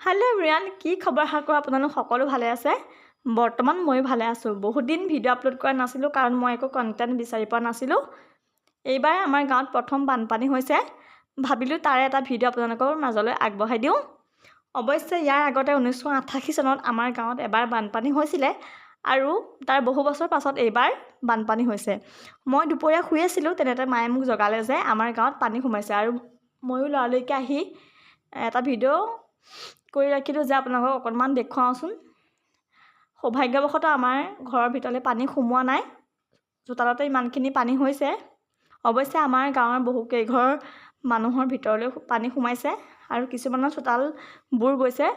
Hello' everyone, কি খবৰ? আশা কৰোঁ আপোনালোক সকলো ভালে আছে। বৰ্তমান ময়ো ভালে আছোঁ। বহুত দিন ভিডিঅ' আপলোড কৰা নাছিলোঁ, কাৰণ মই একো কণ্টেণ্ট বিচাৰি পোৱা নাছিলোঁ। এইবাৰ আমাৰ গাঁৱত প্ৰথম বানপানী হৈছে। ভাবিলোঁ তাৰে এটা ভিডিঅ' আপোনালোকৰ মাজলৈ আগবঢ়াই দিওঁ। অৱশ্যে ইয়াৰ আগতে 1988 চনত আমাৰ গাঁৱত এবাৰ বানপানী হৈছিলে আৰু তাৰ বহু বছৰ পাছত এইবাৰ বানপানী হৈছে। মই দুপৰীয়া শুই আছিলোঁ, তেনেতে মায়ে মোক জগালে যে আমাৰ গাঁৱত পানী সোমাইছে আৰু ময়ো লৰালৰিকৈ আহি এটা ভিডিঅ' কৰি ৰাখিলোঁ যে আপোনালোকক অকণমান দেখুৱাওঁচোন। সৌভাগ্যবশতঃ আমাৰ ঘৰৰ ভিতৰলৈ পানী সোমোৱা নাই। চোতালতে ইমানখিনি পানী হৈছে। অৱশ্যে আমাৰ গাঁৱৰ বহু কেইঘৰ মানুহৰ ভিতৰলৈ পানী সোমাইছে আৰু কিছুমানৰ চোতাল বুৰ গৈছে।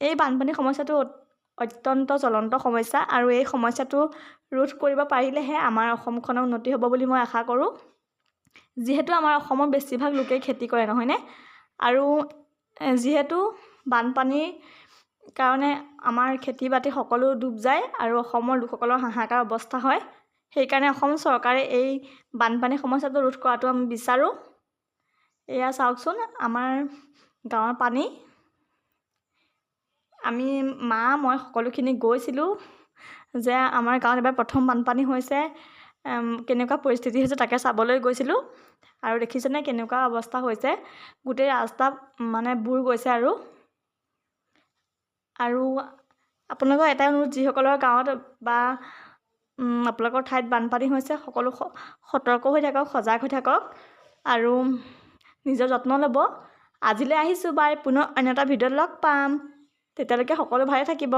এই বানপানী সমস্যাটো অত্যন্ত জ্বলন্ত সমস্যা আৰু এই সমস্যাটো ৰোধ কৰিব পাৰিলেহে আমাৰ অসমখনৰ উন্নতি হ'ব বুলি মই আশা কৰোঁ। যিহেতু আমাৰ অসমৰ বেছিভাগ লোকেই খেতি কৰে, নহয়নে? আৰু যিহেতু বানপানীৰ কাৰণে আমাৰ খেতি বাতি সকলো ডুব যায় আৰু অসমৰ লোকসকলৰ হাহাকাৰ অৱস্থা হয়, সেইকাৰণে অসম চৰকাৰে এই বানপানী সমস্যাটো ৰোধ কৰাটো আমি বিচাৰোঁ। এয়া চাওকচোন আমাৰ গাঁৱৰ পানী। আমি মা মই সকলোখিনি গৈছিলোঁ যে আমাৰ গাঁৱত এবাৰ প্ৰথম বানপানী হৈছে, কেনেকুৱা পৰিস্থিতি হৈছে তাকে চাবলৈ গৈছিলোঁ। আৰু দেখিছেনে কেনেকুৱা অৱস্থা হৈছে? গোটেই ৰাস্তা মানে বুৰ গৈছে। আৰু আপোনালোকৰ এটাই অনুৰোধ, যিসকলৰ গাঁৱত বা আপোনালোকৰ ঠাইত বানপানী হৈছে, সকলো সতৰ্ক হৈ থাকক, সজাগ হৈ থাকক আৰু নিজৰ যত্ন ল'ব। আজিলৈ আহিছোঁ, বাই। পুনৰ অন্য এটা ভিডিঅ'ত লগ পাম। তেতিয়ালৈকে সকলো ভালে থাকিব।